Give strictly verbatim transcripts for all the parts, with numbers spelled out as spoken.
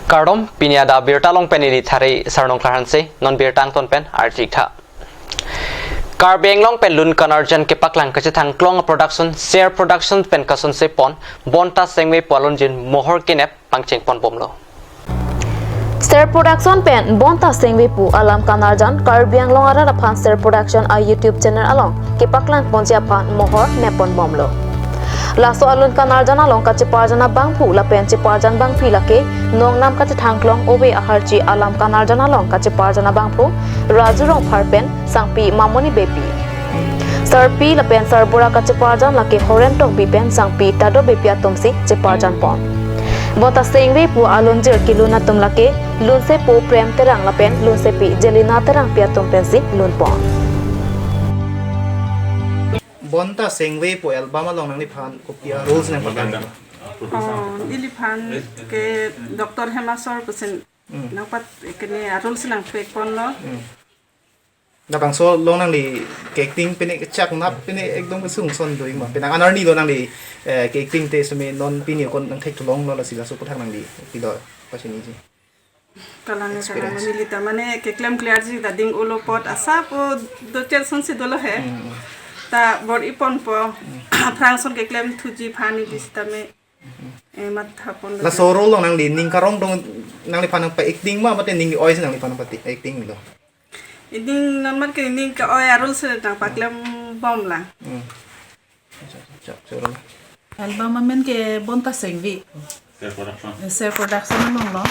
Kardom, pini adap abirta along pen ili Thari Sarnong Klarhanse, non birta angton pen arjitha. Karbi Anglong pen lun kanarjan kepaklang kachethang klong a-production, Ser Production pen kasonse pon, Bonta Sengve pu alunjin mohor kenep pangcheng pon bomlo. Ser Production pen Bonta Sengve pu alam kanarjan Karbi Anglong arat aphan Ser Production a-YouTube channel along kepaklang ponji aphan mohor nep pon bomlo. Laso alun kanarjan along kacheparjan abangphu lapen cheparjan abangpi lake nongnam kachethang klong ove aharchi alam kanarjan along kacheparjan abangphu Raju Rongphar pen sangpi Mamoni Beypi. Sarpi lapen sarbura kacheparjan lake Horen Tokbi pen sangpi Tado Beypi atumsi cheparjan pon. Bonta Sengve pu alunjir kelun atum lake lunsepo Prem Terang lapen lunsepi Jelina Terangpi atum pensi lun pon. Bonta Sengve pu album along nangliphan kopi a-role si nangpaklang? Oh, neliphan ke Doctor Hemasor pusin Hmm. nangpat kene a-role si nangpek ponlo. Hmm. Labangso along nangli ke-acting pine kechak nap pine ekdom kesung ason do-ik ma. Penang anarni do nangli, eh, ke-acting te seme non pini akon nangtheklonglo, lasi laso aputhak nangli pilo pachiniji? Kalang, kalang Experience. Neli ta mane keklem klarji ta ding ulo apot asap o dochel sonsi dolo he. Hmm. Ta bor-i ponpo. Hmm. Aphrang ason keklem thuji aphan neli sitame. Eh, matha pon. Laso role along nangli ning karong dong nangliphan nangpa-acting ma, mate ning oi si nangliphan nangpati acting lo? Ining non mat ke ning ke-oi a-role si nangpaklem bomlang. Hmm. Chak, chak, chak, role. Album amen ke Bonta Sengve. Ser Production. Eh, Ser Production alonglo.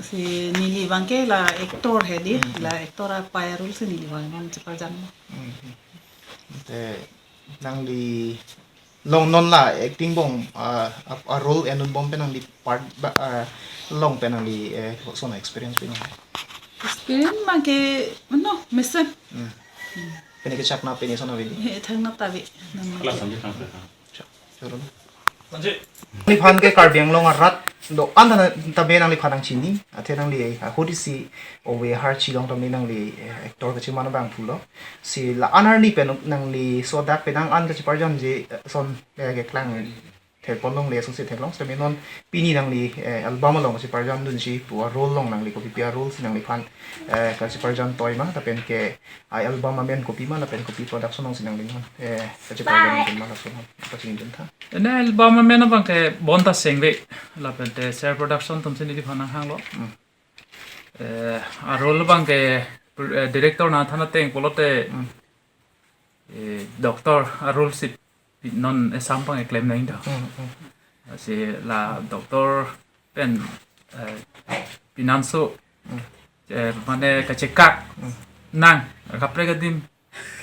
Si neli abang ke la actor he di, Hmm. la actor apei a-role si neli abang cheparjan. Hmm. Te nangli along non la acting bom, ah, a, a-role endun bom pen nangli part ba, ah, along pen nangli, eh, koson experience pini? Experience abang ke, no, mesen. Hmm. Pini kechak nap pini ason ave di? He, thang nap ta ave. Nang Kelas nang. Sampai sampai. Chak, choro. Neliphan ke Karbi Anglong arat do-an ta, ta be nangliphan nangchini, athe nangli, eh, ahut isi ove aharchi along tame nangli, eh, actor kacheman abangphulo. Si la-an arni pen nangli laso adak penang an kacheparjanji, eh, ason, eh, keklang thek pon longle, asonsi theklong. Sitame non pini nangli, eh, album along kacheparjandunji pu a-role along nangli kopipi a-role si nangliphan, eh, kacheparjan toi ma, lapen ke a-album amen kopi ma, lapen kopi production alongsi nangli non, eh, kacheparjan Ah. dun ma, laso non pachinidun tha. Ene album amen abang ke Bonta Sengve, lapen te Ser Production atumsi neliphan nanghanglo. Hmm. Eh, a-role abang ke, eh, director nangthan ateng pulote, Hmm. eh, doctor a-role si pi-, non esam abang keklem nang do. Hmm, hmm. Si la doctor pen, eh, pinanso, Hmm. eh, mane kachekak Hmm. nang, kaprek adim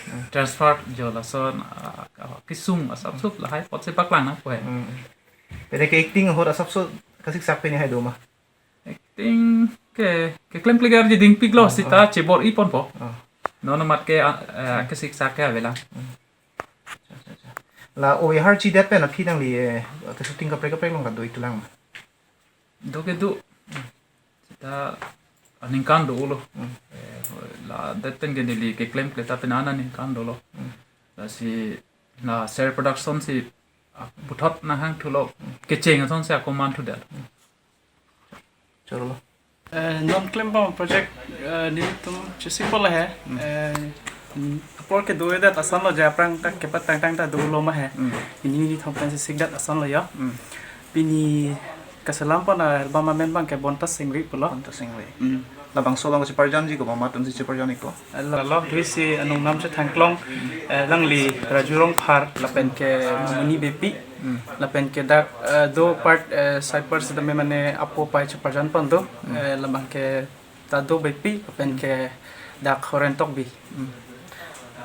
Hmm. transfer jo lason, ah, kesung asap sup lahai apotsi paklang nangpo he. Hmm. Pini ke-acting ahut asapso kasiksak pini hai do ma? Acting ke, keklem klikar ji dingpiklo, Ah, sita ah. chebor-i ponpo. Ah. Non mat ke, ah, eh, kesiksak ke avelang. Hmm. Acha, acha, acha. La ove aharchi det pen aphi nangli, eh, ke-shooting kaprek kaprek along ta do-ik thulang ma? Do ke do. Sita aningkan dolo. Hmm. Eh, la det pen ke neli keklem kleta pen aningkan dolo. Hmm. Lasi la Ser Production si, ah, puthot nanghang thulo. Hmm. Kecheng asonsi ako man thu det. Hmm. Choro lo. Eh, non klembom project, eh, nelitum chesik polo he. Hmm. Eh, mm, apor kedo-edet ason lo, je aphrang ta kepatang tang ta dolo ma he. Hmm. Pini neli thom pen chesik det ason lo ya. Hmm. Pini kaselam pon a-album amen abang ke Bonta Sengve pulo. Bonta Sengve. Hmm. Labangso along kacheparjanji ko, mama atumsi cheparjan-ikpo? Lalo, dui si anung nam chethang klong, eh, alangli Raju Rongphar, lapen ke Mamoni Beypi, Hmm. lapen ke dak, eh, do part, eh, side part sitame mane apo apei cheparjan pon do, Hmm. eh, labang ke Tado Beypi, lapen ke dak Horen Tokbi. Hmm.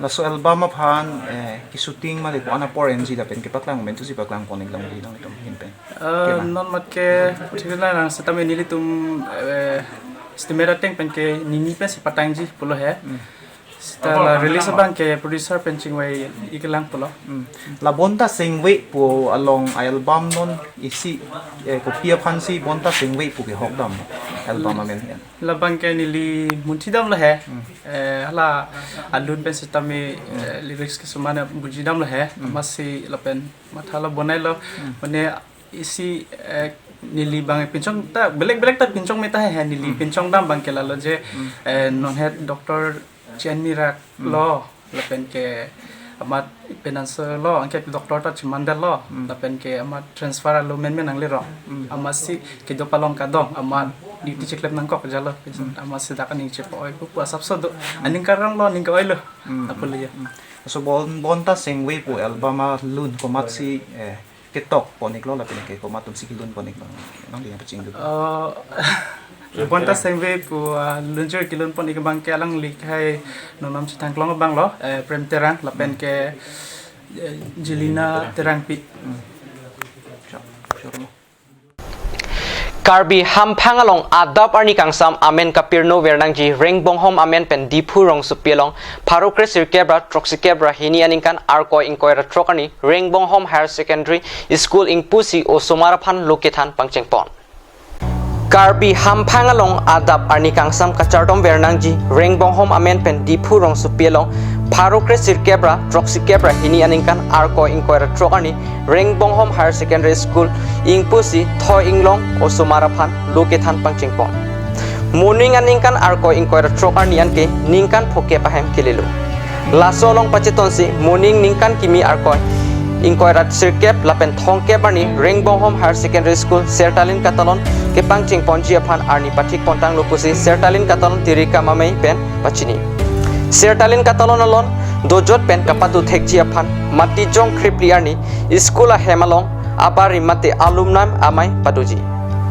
Laso album aphan, eh, ke-shooting mate ko-an apor enji lapen kepaklang amen thusi paklang pon-ik longji nangtum ahin pen? Eh, Kena. non mat ke, particular nang sitame nelitum, eh, estimate ateng pen ke nini pensi patangji pulo he. Hmm. Sita la release abang ke producer pen chingvai-ik lang pulo. Hmm. La Bonta Sengve pu along a-album non isi, eh, kopi aphansi Bonta Sengve pu kehok dam album amen he? Labang ke neli munthi damlo he. Hmm. Eh, hala alun pen sitame, Hmm. eh, lyrics ke sumana buji damlo he. Hmm. Amatsi lapen matha lo bonailo. Hmm. Mane isi, eh, Neli bang pinchong ta belek belek ta pinchong meta hai, neli Hmm. pinchong dam bang ke lalo je, Hmm. eh, non het doctor chian mirak Hmm. lo, lapen ke amat penanse lo, anke doctor ta chimandel lo, Hmm. lapen ke amat transfer alo men men nangle rong. Hmm. Amatsi kedo palong kadong, amat duty cheklem nangkok jalo, Hmm. amatsi dak aning chepo-oi pu pu asapso do. Hmm. Aning karong lo, aning ke-oi lo. Hmm. Apot lo ya. Hmm. So bon, bonta sengve pu album alun komatsi, eh, ketok pon-iklo lapen ke komat atumsi kelun pon-iklo? Nangli yang pachingduk. Oh, bonta sengve pu, ah, lunjir kelun pon-ik abang ke alangli hai nonam chethang klong abang lo, eh, Prem Terang lapen Hmm. ke, eh, Jelina Terangpi. Hmm. Sure, sure. Karbi hamphang along adap arni kangsam amen kapirno vernangji Rengbonghom amen pen Diphu rongsopi along pharo kre sirkep ra throksi kep ra hini aningkan Arkoi ingkoi ra throk arni Rengbonghom Higher Secondary School ingpusi osomar aphan lo kethan pangchengpon. Karbi hamphang along adap arni kangsam kachartom vernangji Rengbonghom amen pen Diphu rongsopi along pharo kre sirkep ra throksi kep ra hini aningkan Arkoi ingkoi ra throk arni Rengbonghom Higher Secondary School ingpusi thoi inglong osomar aphan lo kethan pangchengpon. Moning aningkan Arkoi ingkoi ra throk arni anke ningkan phokep ahem kelelo. Laso along pachetonsi moning ningkan kimi Arkoi ingkoi ra sirkep lapen thomkep arni Rengbonghom Higher Secondary School sertalin katalon kepangchengponji aphan arni pathik pontanglo pusi sertalin katalon Tirikam Amei pen pachini. Sertalin katalon along dojot pen kapatu thekji aphan Matijong kre phli arni school ahem along abari mate alumni amei padoji.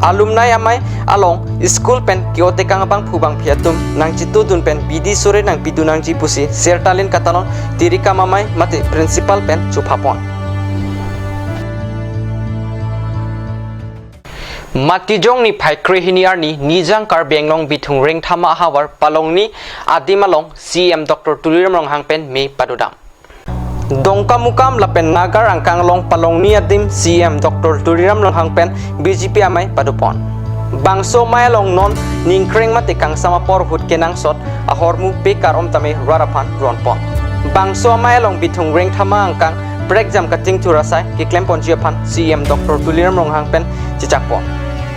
Alumni amei along school pen ke-o tekang abangphu bangphi atum nangchetudun pen bidi sore nangpidun nangji pusi sertalin katalon Tirikam Amei mate principal pen chophapon. Matijong niphai kre hini arni Nijang Karbi Anglong Bithung Rengthama ahavar Palongni adim along C E M Doctor Tuliram Ronghang pen me padodam. Dongkamukam lapen Nagar angkang along Palongni adim C E M Doctor Tuliram Ronghang pen B J P amei padopon. Bangso amei along non ningkreng mate kangsam apor ahut kenangsot ahormu pekar om tame rat aphan ronpon. Bangso amei along Bithung Rengthama angkang prekjam kating thur asai keklemponji aphan C E M Doctor Tuliram Ronghang pen chechakpon.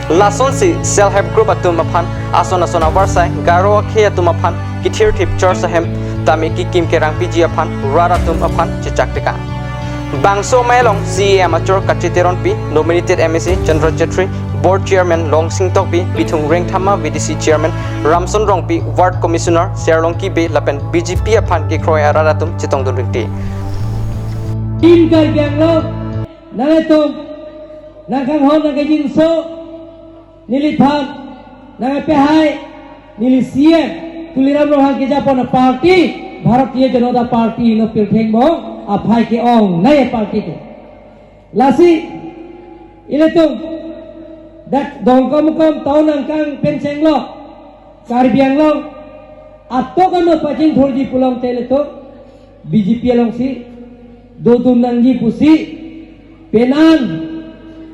Lasonsi self help group atum aphan ason ason avarsai Garo akhei atum aphan kethirthip church ahem tame kekim kerangpiji aphan rat atum aphan chechak tekang. Bangso amei along C E M achor Kache Teronpi, nominated M A C Chandra Chetri, Board Chairman Longsing Tokbi, Bithung Rengthama V D C Chairman Ramson Rongpi, Ward Commissioner Serlongki Bey lapen B J P aphan kekroi arat atum chetongdun ringti. Team Karbi Anglong, nanglitum nangkanghon nangkejinso, neliphan nangpehai, neli C E M Tuliram Ronghang kejapon aparty Bharatiya Janata Party no pirthe angbong aphai ke-ongnei aparty ke. Lasi ilitum dak Dongkamukam town angkang pen chenglok Karbi Anglong atok ano pachingthurji pulote ilitum B J P alongsi dodun nangji pusi penang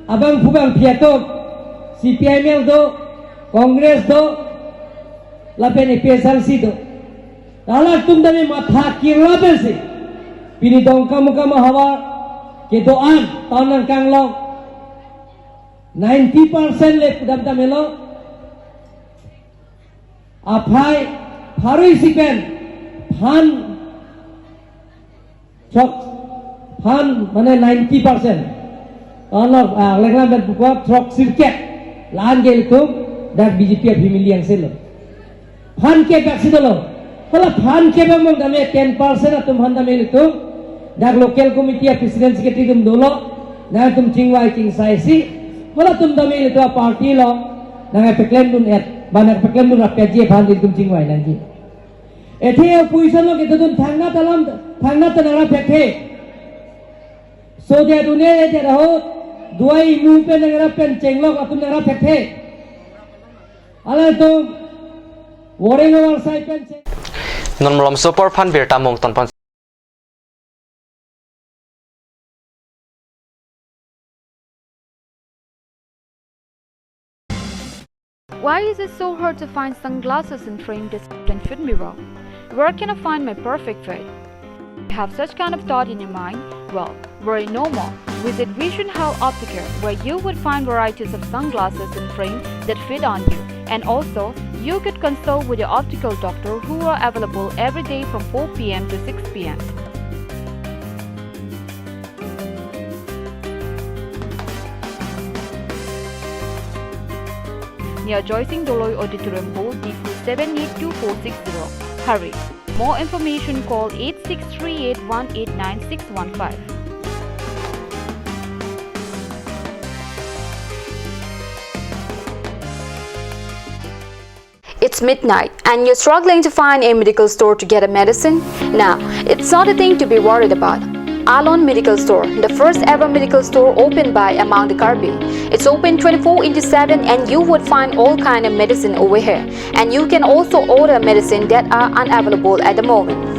abangphu bangphi atum, C P I M L do, Congress do, lapen A P H L C do. Halatum tame matha kirla pensi pini Dongkamukam ahavar kedo-an town angkang along ninety percent le pudam tame lo. Aphai pharo isi pen phan throk, phan mane ninety percent. Ano, ah, lenglam pen pukot throksi kep la-an ke ilitum dak B J P a family yang selo. Phan kep dak si dolo. Hala phan kep among tame ten percent atum aphan tame ilitum dak local committee a president secretary atum dolo. Nangtum chingvai chingsaisi, halatum tame ilitum aparty along nangpeklemdun-et, ba nangpeklemdun rapji aphan ilitum chingvai nangji. Athe opposition along kedodun thangnat alam, thangnat ta nangrap thekthe. Sode adun-e adet ahut duai imu pen nangrap pen chenglok atum nangrap thekthe. Halatum voreng avarsai pen cheng- Non malomso apor aphan birta mungtonpon. Why is it so hard to find sunglasses in frame that fit me well? Where can I find my perfect fit? You have such kind of thought in your mind? Well, worry no more. Visit Vision Health Opticare, where you would find varieties of sunglasses and frames that fit on you. And also, you could consult with your optical doctor, who are available every day from four p m to six p m. Near Joysing Doloi Auditorium, Bhopal, Diphu seven eight two four six zero. Hurry! More information, call eight six three eight one eight nine six one five. It's midnight and you're struggling to find a medical store to get a medicine? Now, it's not a thing to be worried about. Alon Medical Store, the first ever medical store opened by among the Karbi. It's open twenty-four into seven and you would find all kind of medicine over here. And you can also order medicine that are unavailable at the moment.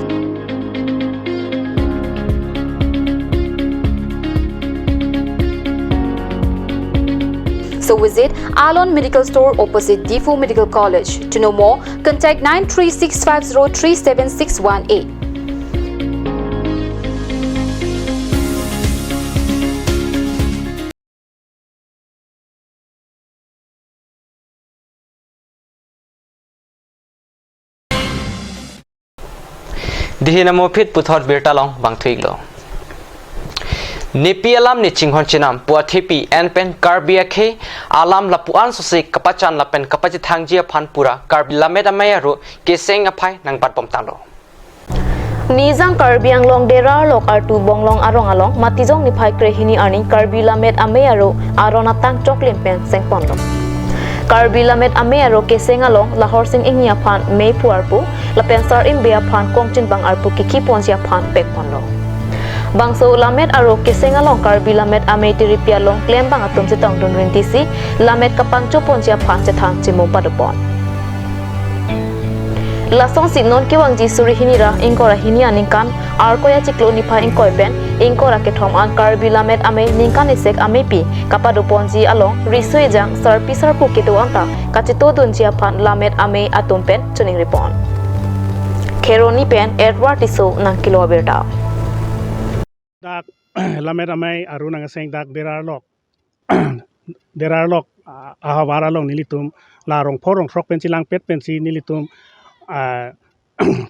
So visit Alon Medical Store opposite Diphu Medical College. To know more, contact nine three six five zero three seven six one eight. Dihi namo phit puthot birta along bangthuilo. Nepi alam ne chinghon chenam pu athepi enpen Karbi akhei alam lapu-an sose kapachan lapen kapachethangji aphan pura Karbi Lammet Amei aru Keseng aphai nangbatbomtanglo. Nijang Karbi Anglong Dera Arlok Artu Bonglong arong along Matijong niphai krehini arni Karbi Lammet Amei aru aron atang choklim pen sengponlo. Karbi Lammet Amei aru Keseng along Lahorsing Inghi aphan mei phu arpu lapen Sar Imbe aphan kongchinbang arpu kikhi ponji aphan pekponlo. Bangso Lammet aru Keseng along Karbi Lammet Amei tiripi along klembang atum chetongdun rintisi lammet kapangcho ponji aphan chethang chimum padopon. Lasonsi non kevangji suri hini ra ingkoi ra hini aningkan Arkoi achiklo niphai ingkoi pen ingkoi ra kethom an Karbi Lammet Amei ningkan isek ameipi kapadoponji along riso ejang sarpi sarpo kedo anta kachetongdunji aphan Lammet Amei atum pen choningripon. Kheroni pen Edward Tisso nangkelo abirta. Dak Lammet Amei aru nang aseng dak Dera Arlok Dera Arlok, ah, ahavar along nelitum la rongphor rongthrok pen chelangpet pensi nelitum, ah,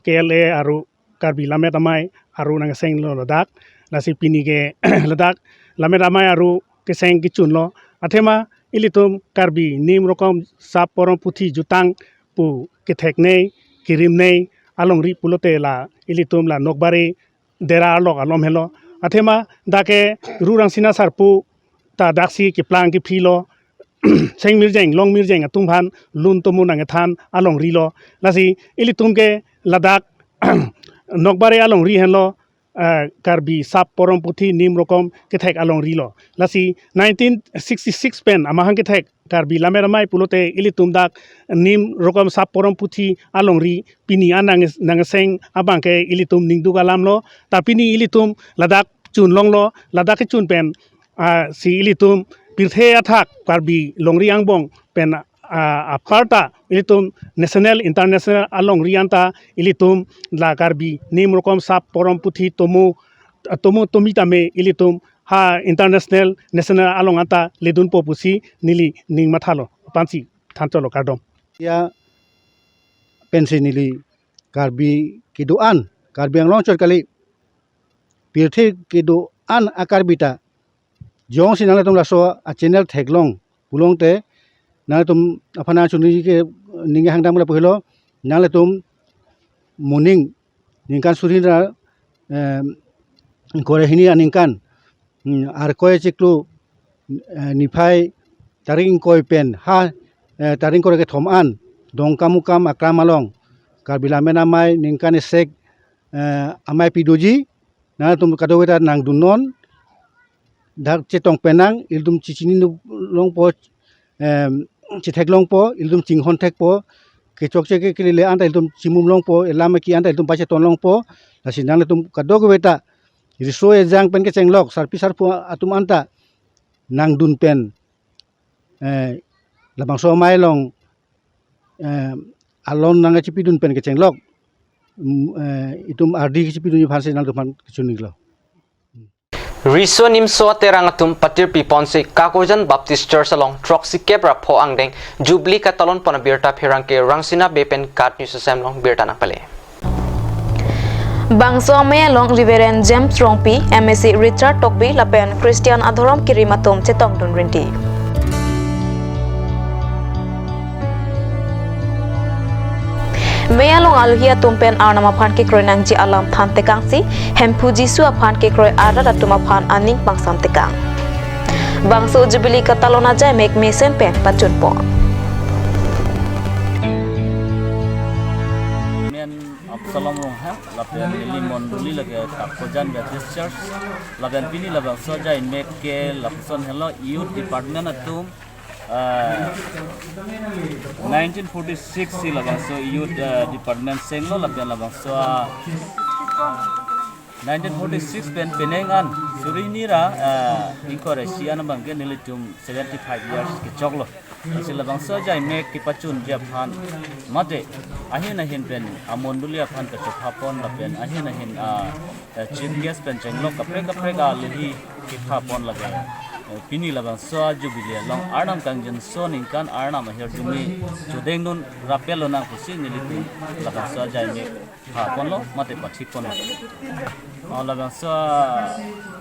K L A aru Karbi Lammet Amei aru nang asenglo ladak. Lasi pini ke ladak Lammet Amei aru Keseng kechunlo. Athema ilitum Karbi nim rokom sap porom puthi jutang pu ketheknei, kerimnei alongri pulote la ilitum la Nokbari Dera Arlok alom helo. Athema dak ke Ru Rangsina Sarpo ta daksi keplang kephilo. Seng mirjeng, long mirjeng atum aphan lun tomo nang ethan alongri lo. Lasi ilitum ke ladak Nokbari alongri henlo, eh, Karbi sap porom puthi nim rokom kethek alongri lo. Lasi nineteen sixty-six pen amahang kethek Karbi Lammet Amei pulote ilitum dak nim rokom sap porom puthi alongri pini an nang, nang aseng abang ke ilitum ningduk alam lo. Ta pini ilitum ladak chun longlo, ladak kechun pen, ah, si ilitum pirthe athak Karbi longri angbong pen, ah, aparta ilitum national international alongri anta ilitum la Karbi nim rokom sap porom puthi tomo, tomo tomi tame ilitum ha international national along anta ledunpo pusi neli ning mathalo. Aphansi thancholo, kardom. Ya pensi neli Karbi kedo-an, Karbi Anglong chot kali, pirthe kedo-an a-Karbi ta jongsi nanglitum laso a-channel theklong pulote nanglitum aphan nangchuniji ke ning hangdam lapu helo, nanglitum moning ningkan suri ra, em, ingkoi ra hini aningkan, hmm, Arkoi achiklo, eh, niphai tarik ingkoi pen ha, eh, tarik ingkoi ra kethom an Dongkamukam aklam along Karbi Lammet Amei ningkan isek, eh, ameipi doji, nanglitum kadokave ta nangdunnon, dak chetong penang, ilitum chechini longpo, em, chetheklongpo, ilitum chinghon thekpo, kechokche ke kelele anta ilitum chimum longpo, elam eki anta ilitum pacheton longpo, lasi nanglitum kadokave ta riso ejang pen kechenglok, sarpi sarpo atum anta nangdun pen, eh, labangso amei along, eh, alon nangchipidun pen kechenglok, mm, eh, itum ardi kechipidunji aphansi nanglitum aphan kechun-iklo. Riso nimso aterang atum patirpi ponsi Kakojan Baptist Church along throksi kep ra pho angdeng Jubilee katalon pon abirta pherangke Rangsina Bey pen KAT News asem along birta nangpale. Bangso amei along Reverend James Rongpi, M A C Richard Tokbi lapen Christian adhorom kerim atum chetongdun rinti. Mei along alohi atum pen Arnam aphan kekroi nangji alam than tekangsi, Hemphu Jisu aphan kekroi arat atum aphan aning pangsam tekang. Bangso Jubilee katalon ajai mek mesen pen pachunpon. Men Absalom Ronghang, lapen neli mondoli lake Kakojan Baptist Church, lapen pini labangso ajai mek ke lapuson helo Youth Department atum, ah, nineteen forty-six si labangso Youth, ah, Department senglo, lapen labangso, ah, nineteen forty-six pen penang an suri hini ra, ah, ingkoi ra isi an abangke nelitum seventy-five years kechoklo. Lasi labangso ajai mek kepachunji aphan mate ahin ahin pen amondoli aphan kachopha pon lapen ahin ahin, ah, eh, chief guest pen chenglok kaprek kaprek alohi kepha pon lake. Eh, pini labangso a-Jubilee along Arnam kangjinso ningkan Arnam ahirjume chodengdun rapel lonang pusi nelitum labangso ajai mek pha ponlo mate pathik ponlo. Oh, labangso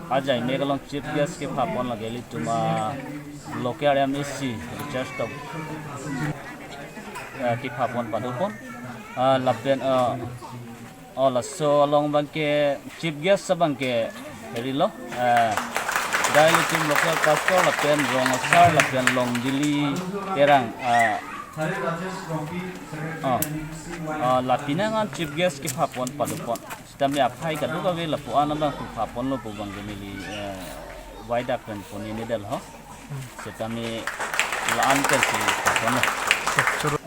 ajai mek along chief guest kepha pon lake ilitum a-local M A C Richard Tokbi, eh, kepha pon pado pon. Ah, lapen, ah, oh, laso along abangke chief guest abangke herilo, eh, dak ilitum local pastor lapen rong asar lapen Longdili Terang, ah, oh, ah, la penang an chief guest kepha pon pado pon. Sitame aphai kadokave lapu-an abang kepha ponlo pu abangke neli, eh, waida pen pon ini del ho. Sitame la-an pensi pha ponlo.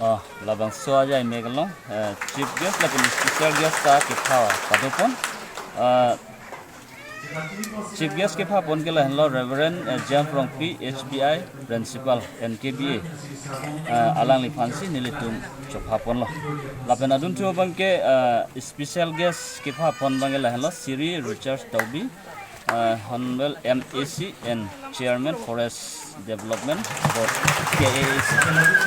Oh, labangso ajai mek along, eh, chief guest lapen special guest ta kepha pado pon. Eh, chief guest kepha pon ke lahenlo Reverend, eh, James Rongpi, H B I Principal, N K B A, eh, alangliphansi nelitum chopha ponlo. Lapen adunthu abangke, eh, special guest kepha pon abangke lahenlo Sri Richard Tokbi, eh, Honorable M A C and Chairman Forest Development Board, K A A C,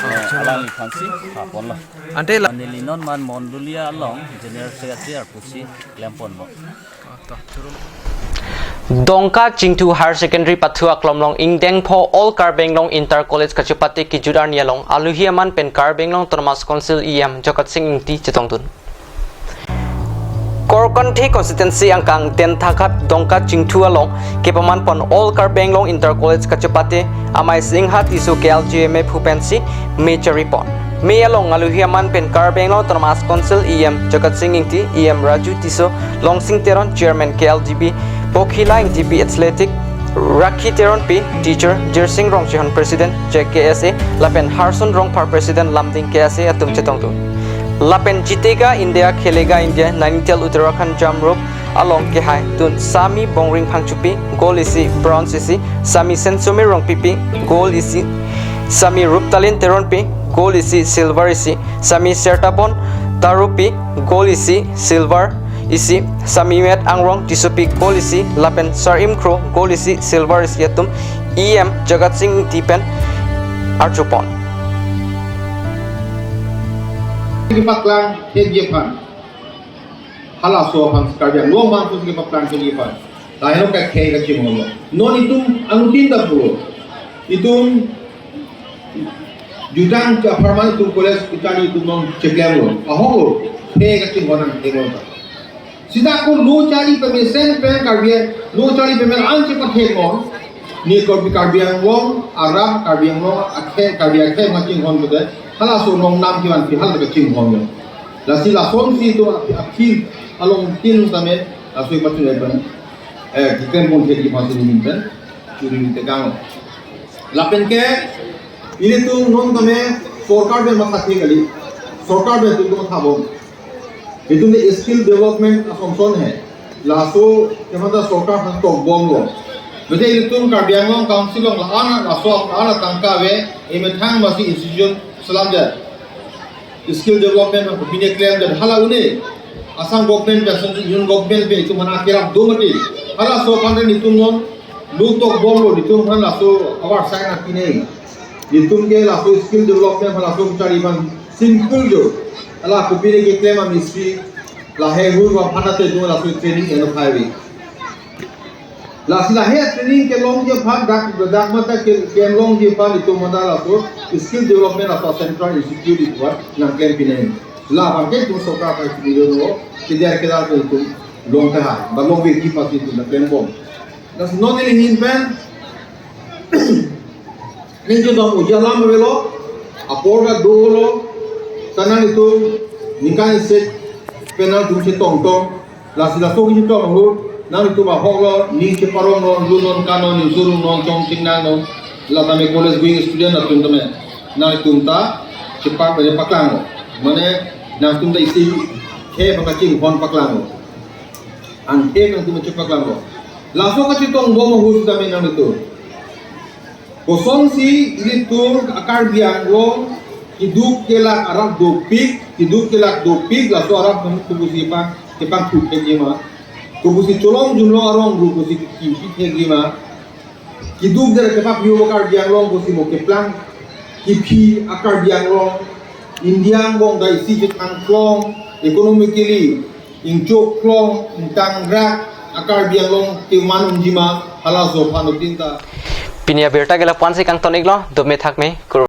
eh, alangliphansi pha ponlo. Ante la- Neli non man mondoli along General Secretary arpusi klem ponlo. Dongka Chingthu Higher Secondary pathu aklong along ingdeng pho All Karbi Anglong Inter College kachepate kejut arni along alohi aman pen Karbi Anglong Autonomous Council E M Jagat Sing Engti chetongdun. Korkanthi constituency angkang Denthagat Dongka Chingthu along kepaman pon All Karbi Anglong Inter College kachepate Amei Singha Tisso K L G M A phu pensi mei chari pon. Mei along alohi aman pen Karbi Anglong Autonomous Council E M Jagat Sing Engti, E M Raju Tisso, Longsing Teron, Chairman K L G B, Pokhila Engtipi Athletic, Rakhi Teronpi, Teacher, Jirsing Rongchehon, President J K S A, lapen Harson Rongphar, President Lumding K S A atum chetongdun. Lapen Jitega India, Khelega India, Nainital Uttarakhand jump rope along kehaidun Sami Bongring Phangchopi, gold isi, bronze isi, Sami Sensomir Rongpipi, gold isi, Sami Ruptalin Teronpi, gold isi, silver isi, Sami Sertabon Tarupi, gold isi, silver isi, Sami Met Angrong Tissopi, gold isi, lapen Sarim Kro, gold isi, silver isi atum E M Jagat Sing Engti pen arjupon. Kepaklang thekji aphan. Halaso aphan Karbi Anglong aphan pusi kepaklang thekji aphan. Lahelo kakhei kachinghon lo. Non itum anuttin ta pulo. Itum jutang ke apharman itum college itali itum non cheklemlo. Ahoklo. Khei kachinghon nangtheklo ta. Sita ako lo charli pemesen pen Karbi, lo charli pemesen an chepatheklo. Ne Karbi, Karbi Anglong arat, Karbi Anglong akhei, Karbi akhei kachinghon pute. Halaso along nam kevanpi hala kachinghon lo. Lasi lasonsi itum aphi, aphi along tin tame laso ipachun eban, eh, kitem pon thekji aphan si nelitum pen churi tekang. Lapen ke ilitum non tame sorkar pen mathathe kali. Sorkar pen itum mathabom. Itum ke skill development asonson he. Laso kemata sorkar aphan tokbomlo. Bete ilitum Karbi Anglong Council along la-an laso la-an tangka ave, emethang masi institution selam jat. Skill development pine klemdet hala une Assam government pen, Central Union government pen itum aphan kerap do mati. Halaso aphan netum non lutok bomlo, netum aphan laso awar sai na pinai. Netum ke laso skill development aphan laso kachari aphan simple jo. Hala kopine keklem amisi lahei hur aphan ate netum laso training eno phaivi. Lasi lahei training kelongji aphan dak dak mata ke kelongji aphan netum mata laso skill development laso central institute ituan nangklem pinai. La aphan ke netum sorkar aphan sibilo no, kedar kedar ke netum long kaha, ba longvekji aphansi netum nangklembom. Lasi non neli ahin pen ning jodam ujalam avelo, apor ta dolo, ta nanglitum ningkan isi pen nangtum chetongtong, lasi laso kechetong ahut nanglitum ahoklo, ning cheparonglo, lunon kanon, ning surungnon, chongchingnangnon, la tame college going student atum tame, nanglitum ta chepak bene paklanglo, mane nangtum ta isi khei pakachinghon paklanglo, angthek nangtum chepaklanglo. Laso kachetongbom ahut tame nanglitum kosonsi ilitum a-Karbi Anglong keduk kelak arat dopik, keduk kelak dopik, laso arat kami kopusi pang kepangthuk thekji ma, kopusi cholong jumlong arong ru kosi kiphi thekji ma, keduk der kepap yo Karbi Anglong kosi mo keplang kiphi a-Karbi Anglong, India angbong dai si chethan klong, economically ingchok klong, ingtangrak a-Karbi Anglong keman unji ma, halaso aphan utin ta. Pini abirta ke lapu-ansi kangton-iklo, dome thakme, kurvangthu.